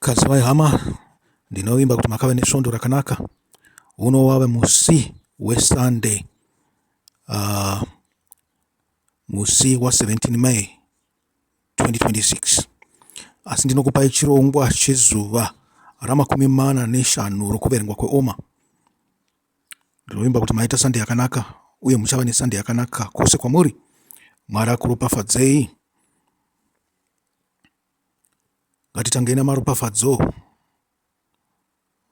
Kazivai hama, ndinovimba kuti makave nesvondo rakanaka. Uno wave musi weSunday, musi wa17 May 2026. Asi ndinokupai chirongwa chezuva ramakumi mana neshanu rokuverengwa kweOma. Ndinovimba kuti maita Sunday yakanaka uye muchava neSunday yakanaka kwose kwamuri. Mwari akuropafadzei. Ngatitangei namaropafadzo.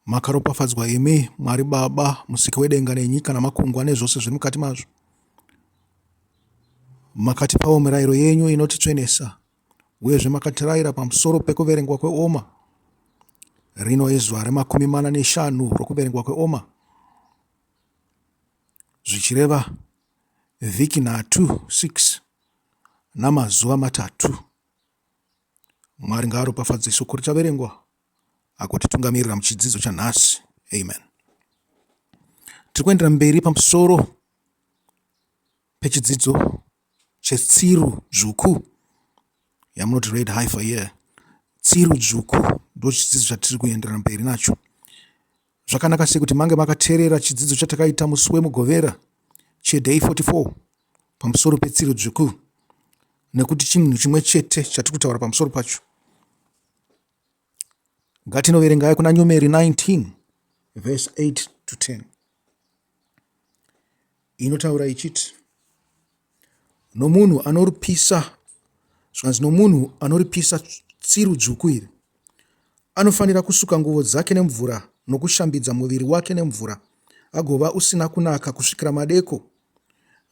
Makaropafadzwa imi, Mwari Baba, Musiki wedenga nenyika namakungwa nezvose zviri mukati mazvo. Makatipawo mirayiro yenyu inotitsvenesa, uyezve makatirayira pamusoro pekuverengwa kweOma. Rino izuva remakumi mana neshanu rokuverengwa kweOma, zvichireva vhiki nhatu 6 namazuva matatu. Mwari ngaaropafadze shoko richaverengwa agotitungamirira muchidzidzo chanhasi. Amen. Tiri kuendera mberi pamusoro pechidzidzo chetsiru dzvuku yamunoti red heifer here. Tsiru dzvuku ndochidzidzo chatiri kuenderera mberi nacho. Zvakanaka sei kuti mange makateerera chidzidzo chatakaita musi weMugovera cheDay 44 pamusoro petsiru dzvuku nekuti chinhu chimwe chete chatiri kutaura pamusoro pacho. Ngatinoverengai kuna Numeri 19 verse 8 to 10. Inotaura ichiti nomunhu anoripisa zvikanzi nomunhu anoripisa tsiru dzvuku iri anofanira kusuka nguvo dzake nemvura nokushambidza muviri wake nemvura agova usina kunaka kusvikira madeko.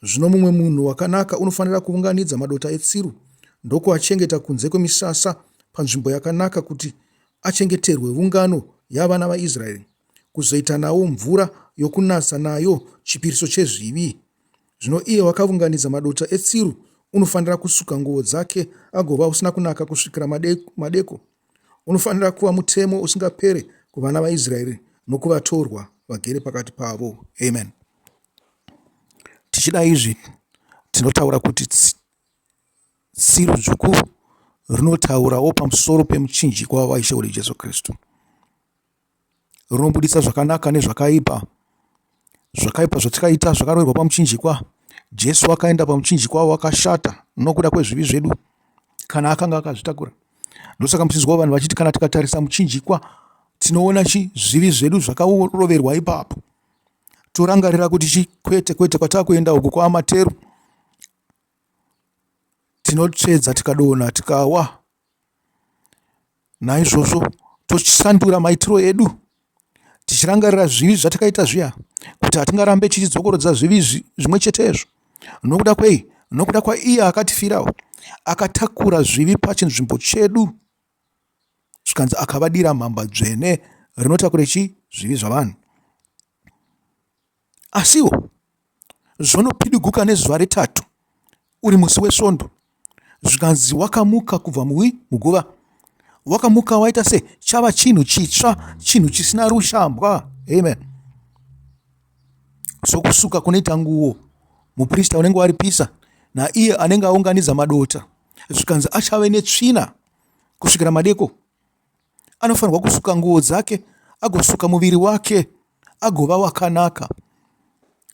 Zvino mumwe munhu wakanaka unofanira kuunganidza madota etsiru ndokuachengeta kunze kwemisasa panzvimbo yakanaka kuti achengeterwe ungano yavana vaIsraeri kuzoita nawo mvura yokunatsa nayo chipiriso chezvivi. Zvino iye wakavunganidza madota etsiru unofanira kusuka nguvo dzake agova usina kunaka kusvikira madeko. Unofanira kuva mutemo usingapere kuvana vaIsraeri nokuvatorwa vagere pakati pavo. Amen. Tichida izvi tinotaura kuti tsiru dzvuku rinotaurawo pamusoro pemuchinjikwa waIshe wedu Jesu Kristu. Rinobudisa zvakanaka nezvakaipa. Zvakaipa zvatikaita zvakaroverwa pamuchinjikwa. Jesu akaenda pamuchinjikwa wakashata nokuda kwezvivi zvedu kana akanga akazvitakura. Ndosaka muchinzwa vanhu vachiti kana tikatarisa muchinjikwa tinoona chi zvivi zvedu zvakaroverwa ipapo. Torangarira kuti chi kwete kwete kwatakuenda uku kwaamateru. Tinotsvedza tikadonha tikawa. Naizvozvo toshandura maitiro edu tichirangarira zvivi zvatakaita zviya kuti hatingarambe tichidzokorodza zvivi zvimwe chetezvo. Nokuda kwei? Nokuda kwaiye akatifirawo, akatakura zvivi pachinzvimbo chedu, zvikanzi akavadira mhamba dzvene rinotakura chii? Zvivi zvavanhu. Asiwo zvonopidiguka nezuva retatu uri musi weSvondo zvikanzi wakamuka kubva mui muguva wakamuka waita se chava chinhu chitsva chinhu chisina rushambwa amen sokusuka kunoita nguo muprista unenge waripisa naiye anenge aunganidza madota zvikanzi achave netsvina kusvikira madeko anofanirwa kusuka nguo dzake agosuka muviri wake agova wakanaka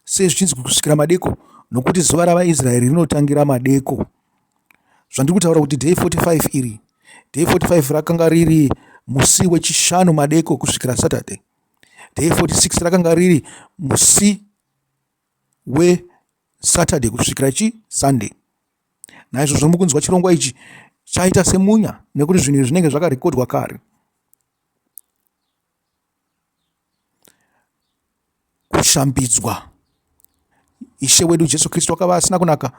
sei zvichinzi kusvikira madeko nokuti zuva ravaisraeri rinotangira madeko zvandiri kutaura kuti day 45 iri day 45 rakanga riri musi wechishanu madeko kusvikira saturday day 46 rakanga riri musi wesaturday kusvikira chi sunday Naizvozvo mukunzwa chirongwa ichi chaita semunya nekuti zvinhu izvi zvinenge zvakarekodwa kare. Kushambidzwa. Ishe wedu Jesu Kristu akava asina kunaka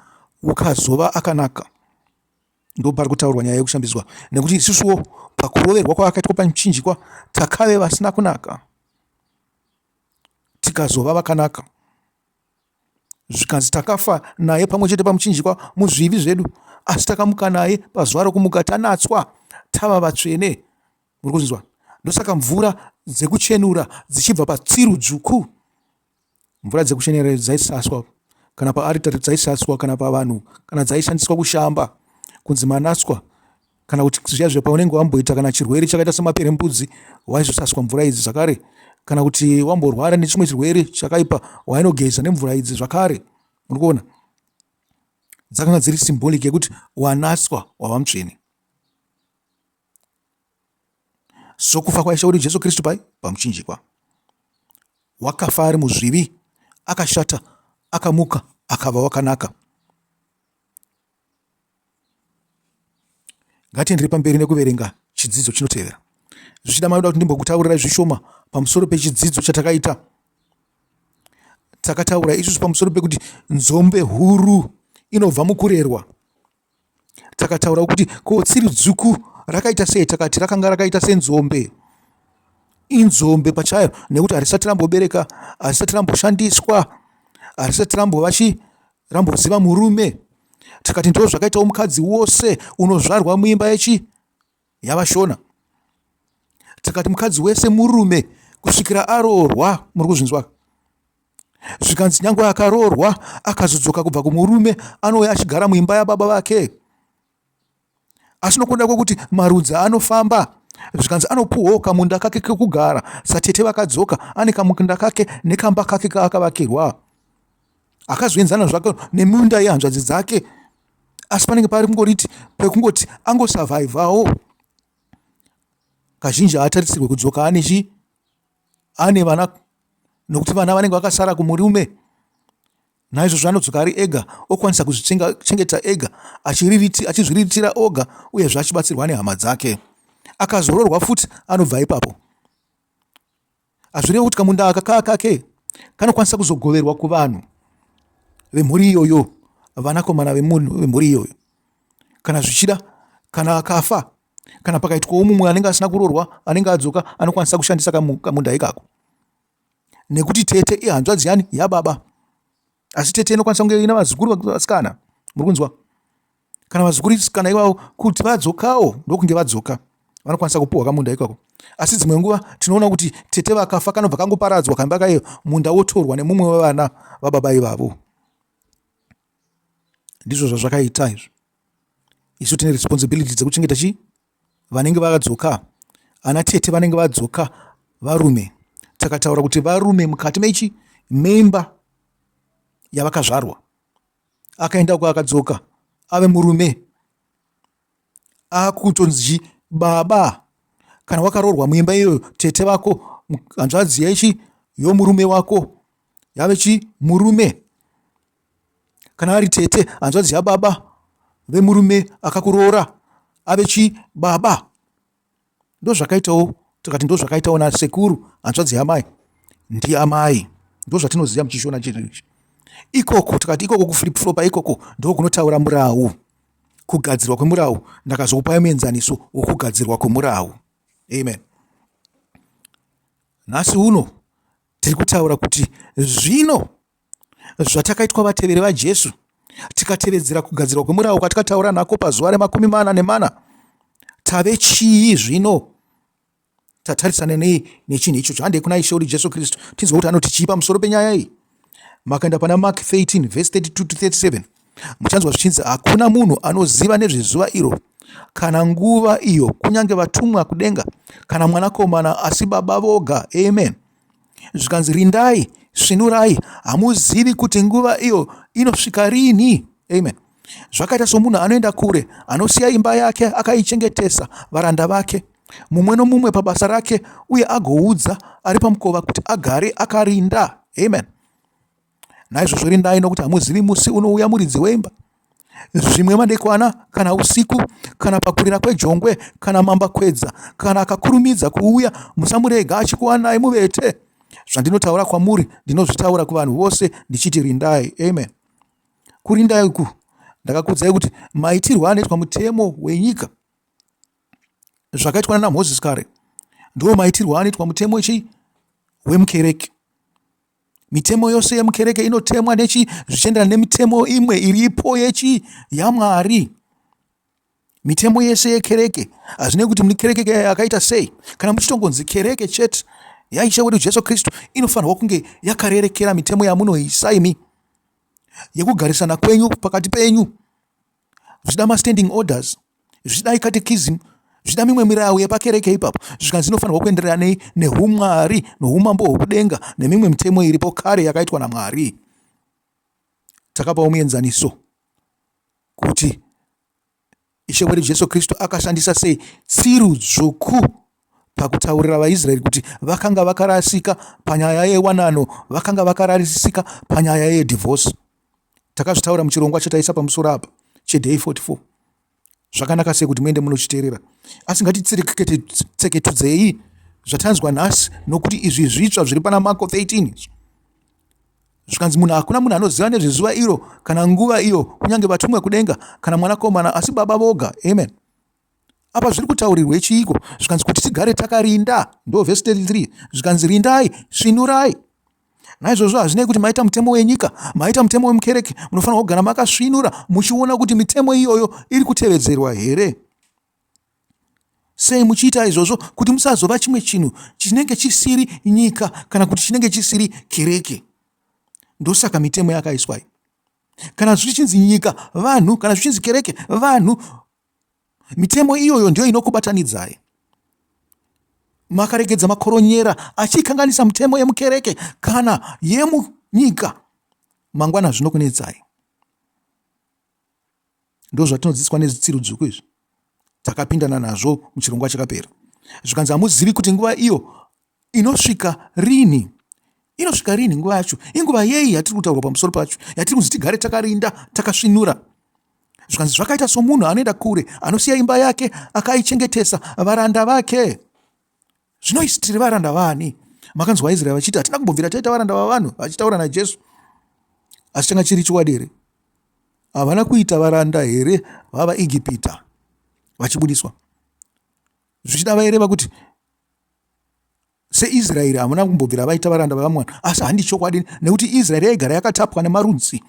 ukazova akanaka. Ndopari kutaurwa nyaya yekushambidzwa nekuti isusuwo pakuroverwa kwaakaitwa pamuchinjikwa takave vasina kunaka tikazova vakanaka. Zvikanzi takafa naye pamwe chete pamuchinjikwa muzvivi zvedu, asi takamuka naye pazuva rokumuka tanatswa tava vatsvene. Muri kuzvinzwa? Ndosaka mvura dzekuchenura dzichibva patsiru dzvuku. Mvura dzekuchenura dzaisaswa kana paaritari dzaisaswa kana pavanhu kana dzaishandiswa kushamba kunzi manatswa. Kana kuti zviya zviya paunenge wamboita kana chirwere chakaita semaperembudzi, waizosaswa mvura idzi zvakare. Kana kuti wamborwara nechimwe chirwere chakaipa, wainogeza nemvura idzi zvakare. Muri kuona? Dzakanga dziri symbolic yekuti wanatswa wava mutsvene. Sokufa kwaIshe wedu Jesu Kristu pai pamuchinjikwa. Wakafa ari muzvivi, akashata, akamuka akava wakanaka. Ngatienderei pamberi nekuverenga chidzidzo chinotevera. Zvichida maida kuti ndimbokutaurirai zvishoma pamusoro pechidzidzo chatakaita. Takataura isusu pamusoro pekuti nzombe huru inobva mukurerwa. Takataura kuti ko tsiri dzvuku rakaita sei? Takati rakanga rakaita senzombe. Inzombe pachayo nekuti harisati rambobereka, harisati ramboshandiswa, harisati rambova chii? Ramboziva murume. Tikati ndoo zvakaitawo mukadzi wose unozvarwa muimba yechi yavaShona. Tikati mukadzi wese murume kusvikira aroorwa. Muri kuzvinzwa? Zvikanzi nyangwe akaroorwa akazodzoka kubva kumurume anouya achigara muimba yababa vake. Asi nokuda kwekuti marudzi anofamba zvikanzi anopuhwawo kamunda kake kekugara satete vakadzoka ane kamunda kake nekamba kake kaakavakirwa. Akazoenzana zvake nemunda yehanzvadzi dzake asi panenge pari kungoriti pekungoti angosavhaivhawo. Kazhinji haatarisirwe kudzoka ane chii? Ane vana nokuti vana vanenge vakasara kumurume. Naizvozvo anodzoka ari ega okwanisa kuzvichengeta ega achizviriritira oga uyezve achibatsirwa nehama dzake. Akazoroorwa futi anobva ipapo. Hazvirevi kuti kamunda aka kaa kake kanokwanisa kuzogoverwa kuvanhu vemhuri iyoyo, vanakomana vemhuri iyoyo. Kana zvichida, kana akafa, kana pakaitwawo mumwe anenge asina kuroorwa anenge adzoka anokwanisa kushandisa kamunda ikako. Nekuti tete ihanzvadzi yani yababa. Asi tete inokwanisa kunge ina vazukuru vasikana. Muri kunzwa? Kana vazukuru kana ivavo kuti vadzokawo ndokunge vadzoka vanokwanisa kupuhwa kamunda ikako. Asi dzimwe nguva tinoona kuti tete vakafa kanobva kangoparadzwa kamba kayo munda wotorwa nemumwe wevana vababa ivavo. Ndizvo zvazvakaita izvo. Isu tine responsibility dzekuchengeta chii? Vanenge vakadzoka, ana tete vanenge vadzoka varume. Takataura kuti varume mukati mechi memba yavakazvarwa. Akaenda uko akadzoka ave murume akutonzi baba. Kana wakaroorwa muimba iyoyo tete vako hanzvadzi yechi yomurume wako yave chi murume. Kana ari tete hanzvadzi yababa vemurume akakuroora ave chi baba. Ndozvakaitawo tikati ndozvakaitawo nasekuru hanzvadzi yamai ndiamai. Ndozvatinoziva muchishona chedu ichi. Ikoko tikati ikoko kuflip flopa ikoko ndokunotaura murau. Kugadzirwa kwemurau ndakazokupai muenzaniso wokugadzirwa kwemurau. Amen. Nhasi uno tiri kutaura kuti zvino zvatakaitwa vateveri vaJesu tikatevedzera kugadzirwa kwemurau kwatakataura nako pazuva remakumi mana nemana, tave chii zvino? Tatarisana nei nechinhu ichocho? Handei kuna Ishe wedu Jesu Kristu tinzwe kuti anoti chii pamusoro penyaya iyi. Makaenda pana Mark 13 verse 32 to 37 muchanzwa zvichinzi hakuna munhu anoziva nezvezuva iro kana nguva iyo kunyange vatumwa kudenga kana mwanakomana asi baba voga. Amen. Zvikanzi rindai, svinurai, hamuzivi kuti nguva iyo inosvika rini. Amen. Zvakaita somunhu anoenda kure, anosiya imba yake akaichengetesa varanda vake, mumwe nomumwe pabasa rake, uye agoudza ari pamukova kuti agare akarinda. Amen. Naizvozvo rindai, nokuti hamuzivi musi unouya muridzi weimba, zvimwe madekwana, kana usiku, kana pakurira kwejongwe, kana mambakwedza, kana akakurumidza kuuya, musamurega achikuwanai muvete. Zvandinotaura kwamuri ndinozvitaura kuvanhu vose ndichiti rindai. Amen. Kurindai uku ndakakuudzai kuti maitirwo anoitwa mutemo wenyika zvakaitwa nana Mozisi kare ndiwo maitirwo anoitwa mutemo chii wemukereke. Mitemo yose yemukereke inotemwa nechi zvichienderana nemitemo imwe iripo yechi yaMwari. Mitemo yese yekereke hazvinei kuti mune kereke yakaita sei, kana muchitongonzi kereke chete yaIshe wedu Jesu Kristu inofanirwa kunge yakarerekera mitemo yamunoisa imi yekugarisana kwenyu pakati penyu, zvichida mastanding orders. Zvichida icatechism, zvichida mimwe mirawu yepakereke ipapo, zvikanzi inofanirwa kuenderana nei nehumwari noumambo hwokudenga nemimwe mitemo iripo kare yakaitwa naMwari. Takapawo muenzaniso kuti Ishe wedu Jesu Kristu akashandisa sei tsiru dzvuku pakutaurira vaIsraeri kuti vakanga vakarasika panyaya yewanano, vakanga vakarasika panyaya yedhivhosi. Takazvitaura muchirongwa chataisa pamusoro apa cheday 44. Zvakanaka sei kuti muende munochiteerera. Asi ngatitseketudzei zvatanzwa nhasi nokuti izvi zvitsva zviri pana Marko 13. Zvikanzi munhu hakuna munhu anoziva nezvezuva iro kana nguva iyo kunyange vatumwa kudenga kana mwanakomana asi baba voga. Amen. Apa zviri kutaurirwe chiiko? Zvikanzi kuti tigare takarinda. Ndo vhesi 33. Zvikanzi rindai, svinurai. Naizvozvo hazvinei kuti maita mutemo wenyika, maita mutemo wemukereke, munofanirwa kugara makasvinura muchiona kuti mitemo iyoyo iri kutevedzerwa here. Sei muchiita izvozvo? Kuti musazova chimwe chinhu chinenge chisiri nyika kana kuti chinenge chisiri kereke. Ndosaka mitemo yakaiswa iyi. Kana zvichinzi nyika vanhu, kana zvichinzi kereke vanhu, mitemo iyoyo ndiyo inokubatanidzai. Makaregedza makoronyera achikanganisa mitemo yemukereke kana yemunyika, mangwana zvinokunetsai. Ndozvatinodzidziswa nezitsiru dzvuku izvi. Takapindana nazvo muchirongwa chakapera. Zvikanzi hamuzivi kuti nguva iyo inosvika rini. Inosvika rini nguva yacho? Inguva yei yatiri kutaurwa pamusoro pacho? Yatiri kunzi tigare takarinda, takasvinura. Zvikanzi zvakaita somunhu anoenda kure, anosiya imba yake akaichengetesa varanda vake. Zvino isu tiri varanda vaani? Makanzwa vaIsraeri vachiti hatina kumbobvira taita varanda vavanhu vachitaura naJesu. Asi changa chiri chokwadi here? Havana kuita varanda here vavaEgipita vachibudiswa? Zvichida vaireva kuti seIsraeri hamuna kumbobvira vaita varanda vavamwe vanhu, asi handi chokwadi nekuti Israeri yaigara yakatapwa nemarudzi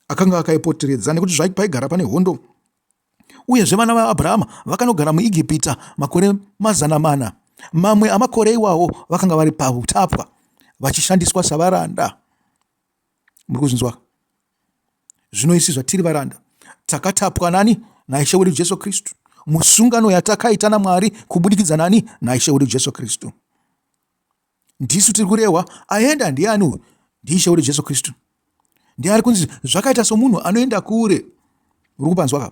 akanga akaipoteredza nekuti paigara pane hondo. Uyezve vana vaAbrahama vakanogara muEgipita makore 400. Mamwe amakore iwawo vakanga vari pautapwa vachishandiswa savaranda. Muri kuzvinzwa? Zvino isi zvatiri varanda takatapwa nani? NaIshe wedu Jesu Kristu, musungano yatakaita naMwari kubudikidza nani? NaIshe wedu Jesu Kristu. Ndisu tiri kurehwa aenda ndiani uyu? NdiIshe wedu Jesu Kristu. Ndiye ari kunzi zvakaita somunhu anoenda kure. Uri kupanzwa ka?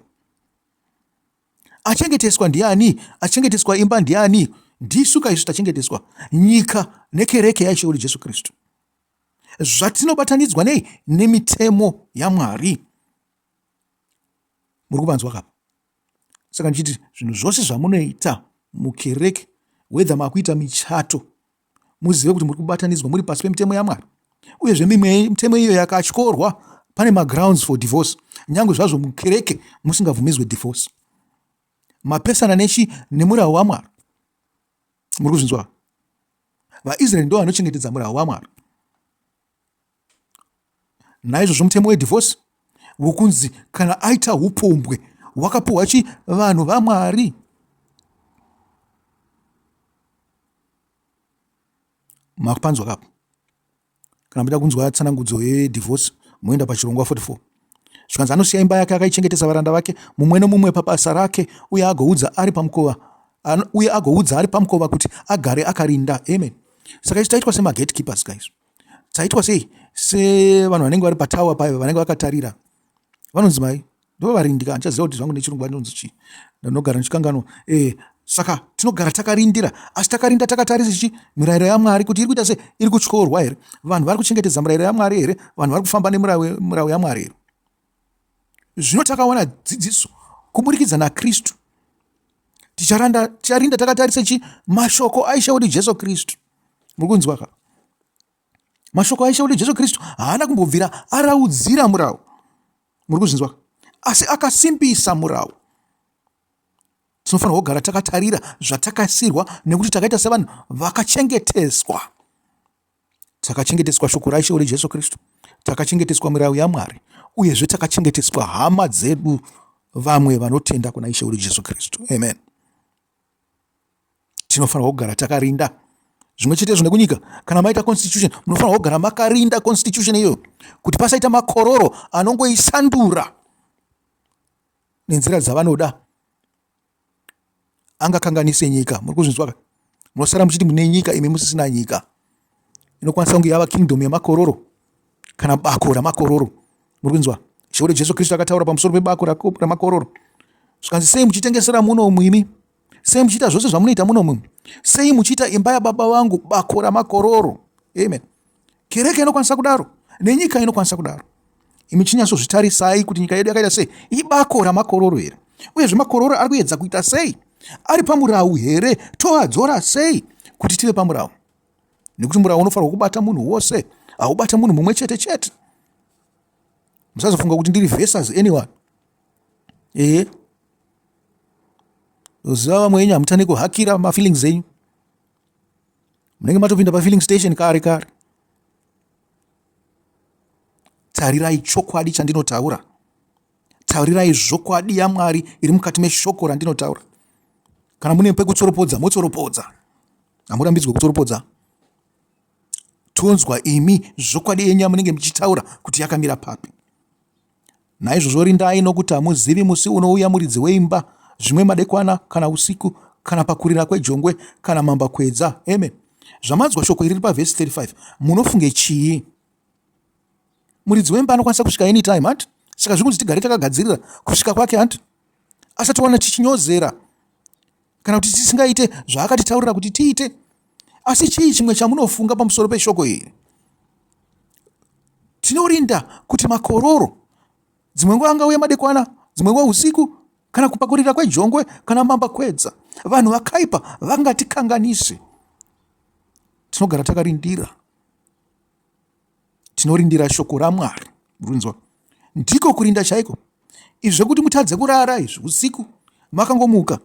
Achengeteswa ndiani? Achengeteswa imba ndiani? Ndisu ka isu tachengeteswa nyika nekereke yaIshe wedu Jesu Kristu. Zvatinobatanidzwa nei? Nemitemo yaMwari. Muri kupanzwa ka? Saka ndichiti zvinhu zvose zvamunoita mukereke, whether makuita michato, muzive kuti muri kubatanidzwa muri pasi pemitemo yaMwari. Uyezve mimwe mitemo iyo yakatyorwa, pane magrounds for divorce, nyange zvazvo mukereke musingabvumidzwe divorce. Mapesana nechi nemurau waMwari. Muri kuzvinzwa? VaIsraeri ndo vanochengetedza murau waMwari. Naizvozvo mutemo wedivorce wokunzi kana aita upombwe wakapuhwa chi vanhu vaMwari. Makupanzwa kapo. Kana muchida kunzwa tsanangudzo yedivorce moenda pachirongwa 44. Zvikanzi anosiya imba yake akaichengetesa varanda vake mumwe nomumwe pabasa rake uye agoudza ari pamukova uye agoudza ari pamukova kuti agare akarinda. Amen. Saka isu taitwa semagatekeepers guys. Taitwa sei? Sevanhu vanenge vari patawa payo vanenge vakatarira. Vanonzi mai ndo varindi ka, handichaziva kuti zvangu nechirungu vanonzi chii, ndinogara ndichikanganwa. Saka tinogara takarindira, asi takarinda takatarisa chi mirayiro yaMwari kuti iri kuita sei, iri kutyorwa here, vanhu vari kuchengetedza mirayiro yaMwari here, vanhu vari kufamba nemurayiro yaMwari here. Zvino takawana dzidziso kuburikidza naKristu, ticharinda takatarisa chi mashoko aIshe wedu Jesu Kristu. Muri kunzwa ka? Mashoko aIshe wedu Jesu Kristu haana kumbobvira araudzira murau. Muri kuzvinzwa? Asi akasimbisa murau. Tinofanirwa kugara takatarira zvatakasirwa nekuti takaita sevanhu vakachengeteswa. Takachengeteswa shoko raIshe wedu Jesu Kristu, takachengeteswa mirau yaMwari, uyezve takachengeteswa hama dzedu vamwe vanotenda kuna Ishe wedu Jesu Kristu. Amen. Tinofanirwa kugara takarinda. Zvimwe chetezvo nekunyika, kana maita constitution munofanirwa kugara makarinda constitution iyoyo kuti pasaita makororo anongoisandura nenzira dzavanoda. Angakanganise nyika. Muri kuzvinzwa ka? Munosara muchiti mune nyika imi musisina nyika. Inokwanisa kunge yava kingdom yemakororo kana bako ramakororo. Muri kunzwa? Ishe Jesu Kristu akataura pamusoro pebako ramakororo. Zvikanzi sei muchitengesera muno imi? Sei muchiita zvose zvamunoita muno mumu? Sei muchiita imba yababa vangu bako ramakororo? Amen. Kereke inokwanisa kudaro nenyika inokwanisa kudaro. Imi chinyatsozvitarisai kuti nyika yedu yakaita sei? Ibako ramakororo here? Uyezve makororo ari kuedza kuita sei? Ari pamurau here? Toadzora sei kuti tive pamurau? Nekuti murau unofanirwa kubata munhu wose, haubate munhu mumwe chete chete. Musazofunga kuti ndiri versus anyone. Ehe. Uziva vamwe venyu hamutane kuhakira mafeelings enyu. Munenge matopinda pafilling station kare kare. Tarirai chokwadi chandinotaura. Tarirai zvokwadi yaMwari iri mukati meshoko randinotaura. Kana mune pekutsoropodza, motsoropodza. Hamurambidzwe kutsoropodza. Tonzwa imi zvokwadi yenyu yamunenge muchitaura kuti yakamira papi. Naizvozvo rindai, nokuti hamuzivi musi unouya muridzi weimba, zvimwe madekwana, kana usiku, kana pakurira kwejongwe, kana mambakwedza. Amen. Zvamanzwa shoko iri riri pavhesi 35, munofunge chii? Muridzi wemba anokwanisa kusvika anytime, hanti? Saka zviri kunzi tigare takagadzirira kusvika kwake, hanti? Asatiwana tichinyozera kana kuti tisingaite zvaakatitaurira kuti tiite. Asi chii chimwe chamunofunga pamusoro peshoko iri? Tinorinda kuti makororo dzimwe nguva angauya madekwana, dzimwe nguva usiku, kana kupakurira kwejongwe kana mambakwedza. Vanhu vakaipa vangatikanganise. Tinogara takarindira. Tinorindira shoko raMwari. Murinzwa? Ndiko kurinda chaiko. Izvi zvekuti mutadze kurara izvi usiku makangomuka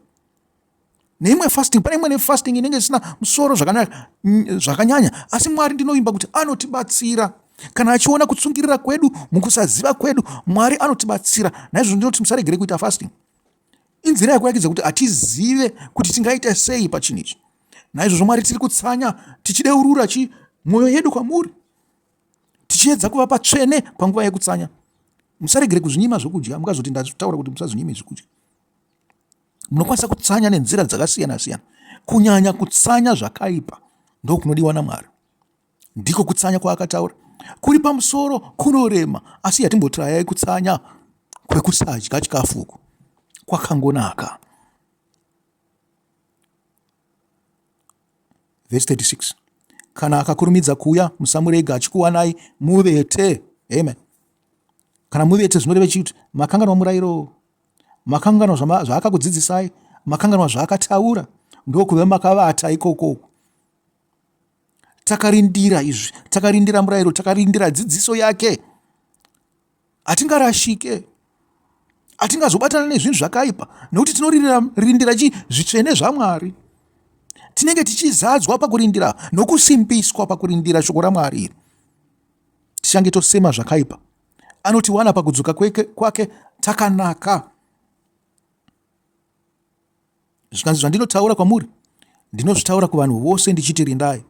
neimwe fasting, pane imwe nefasting inenge isina musoro zvakanyanya, asi Mwari ndinovimba kuti anotibatsira kana achiona kutsungirira kwedu mukusaziva kwedu. Mwari anotibatsira. Naizvozvo ndinoti musaregere kuita fasting. Inzira yekurakidza kuti hatizive kuti tingaita sei pachinhu ichi. Naizvozvo Mwari tiri kutsanya tichideurura chi mwoyo yedu kwamuri, tichiedza kuva patsvene panguva yekutsanya. Musaregere kuzvinyima zvokudya, mukazoti ndataura kuti musazvinyime zvokudya. Munokwanisa kutsanya nenzira dzakasiyana siyana, kunyanya kutsanya zvakaipa ndokunodiwa naMwari. Ndiko kutsanya kwaakataura kuri pamusoro kunorema, asi yatimbotirayai kutsanya kwekusadya chikafu uku kwakangonaka. Vhesi 36 Kana akakurumidza kuuya, musamurega achikuwanai muvete. Amen. Kana muvete zvinoreva chii? Makanganwa murayiro, makanganwa zvaakakudzidzisai, makanganwa zvaakataura, ndokuve makavata ikoko. Takarindira izvi, takarindira murayiro, takarindira dzidziso yake. Hatingarashike, hatingazobatana nezvinhu zvakaipa, nekuti tinorindira chii? Zvitsvene zvaMwari. Tinenge tichizadzwa pakurindira nokusimbiswa pakurindira shoko raMwari iri. Tichange tosema zvakaipa. Anotiwana pakudzoka kwake takanaka. Zvikanzi zvandinotaura kwamuri ndinozvitaura kuvanhu vose ndichiti rindai.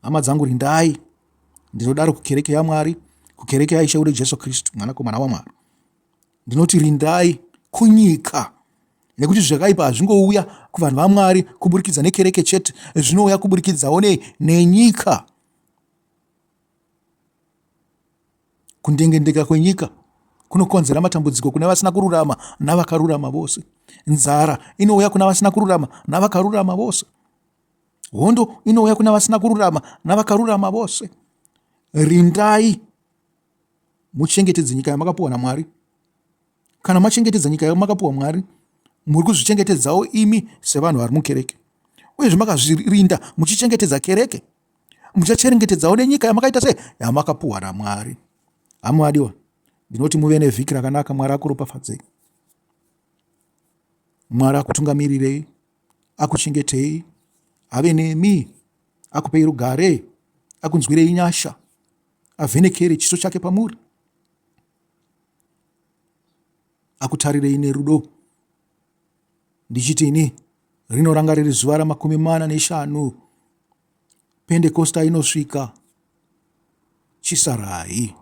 Hama dzangu rindai. Ndinodaro kukereke yaMwari, kukereke yaIshe wedu Jesu Kristu, mwanakomana waMwari. Ndinoti rindai kunyika nekuti zvakaipa hazvingouya kuvanhu vaMwari kuburikidza nekereke chete, zvinouya kuburikidzawo nei nenyika. Kundengendeka kwenyika kunokonzera matambudziko kune vasina kururama navakarurama vose. Nzara inouya kuna vasina kururama navakarurama vose. Hondo inouya kuna vasina kururama navakarurama vose. Rindai muchengetedze nyika yamakapiwa naMwari. Kana machengetedza nyika yamakapiwa Mwari, muri kuzvichengetedzawo imi sevanhu vari mukereke. Uyezve makazvirinda muchichengetedza kereke, muchachengetedzawo nenyika yamakaita sei yamakapuhwa naMwari. Hama vadiwa, ndinoti muve nevhiki rakanaka. Mwari akuropafadzei, Mwari akutungamirirei, akuchengetei, ave nemi, akupei rugare, akunzwirei nyasha, avhenekere chiso chake pamuri, akutarirei nerudo. Ndichiti ini rino ranga riri zuva ramakumi mana neshanu, Pentekosta inosvika, chisarai.